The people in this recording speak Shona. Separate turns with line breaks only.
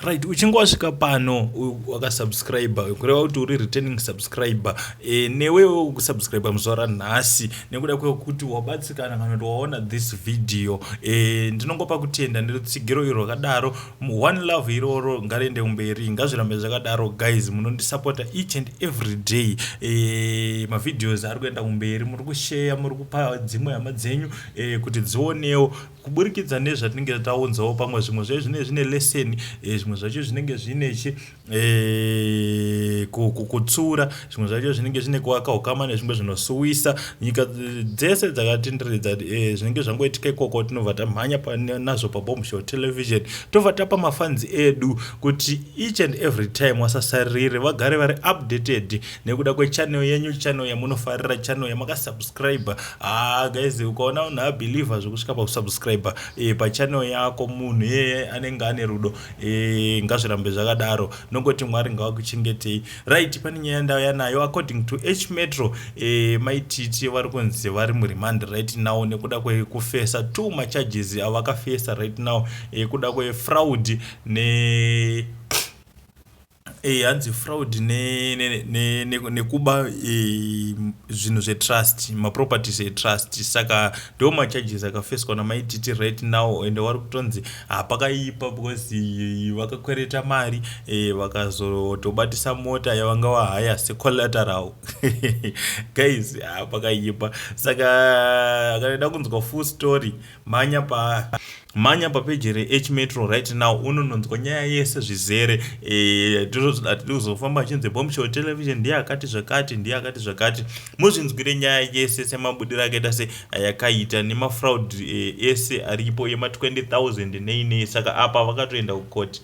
Right, uchinge wasvika pano wakasubscribe, kureva kuti uri returning subscriber, newewo kusubscribe muzuva ranhasi nekuda kwekuti wabatsikana kana kuti waona this video, ndinongopa kutenda nerutsigiro irwo rwakadaro. One love iroro ngariende kumberi, ngazvirambe zvakadaro. Guys, munondisapota each and every day. Mavideos ari kuenda kumberi, muri kusheya, muri kupa dzimwe hama dzenyu kuti dzionewo kuburikidza nezvatinenge taunzawo. Pamwe zvimwe zvacho zvinenge zvine lesson, zvimwe zvacho zvinenge zvine chi kutsura, zvimwe zvacho zvinenge zvine kuvaka ukama nezvimwe zvinosuwisa nyika dzese dzakatenderedza. Zvinenge zvangoitika ikoko, tinobva tamhanya nazvo paBombshow Television, tobva tapa mafans edu kuti each and every time vasasarire, vagare vari updated nekuda kwechannel yenyu, channel yamunofarira, channel yamakasubscribe. Ah guys, ukaona munhu abhilivha zvekusvika pakusubscribe pachannel yako, munhu iyeye anenge ane rudo. Ngazvirambe zvakadaro, nongoti Mwari ngavakuchengetei. Right, pane nyaya ndauya nayo. According to H Metro, Maititi vari kunzi vari muremand right now nekuda kwekufesa two macharges avakafesa right now, ekuda kwefraud ne hanzi fraud nekuba zvinhu zvetrust, maproperties etrust. Saka ndo macharges akafeswa naMaititi right now, ende vari kutonzi hapakaipa because vakakwereta mari, vakazotobatisa mota yavanga vahaya secollateral. Guys, hapakaipa. Saka akanoda kunzwa full story, mhanya papeji reH Metro right now, unononzwa nyaya yese zvizere. Hatidi kuzofamba achinzi Bombshow Television ndiye akati zvakati, ndiye akati zvakati. Muzvinzwire nyaya yese semabudiro akaita, se yakaita nemafraud ese aripo ema20 000 nei nei. Saka apa vakatoenda kukoti.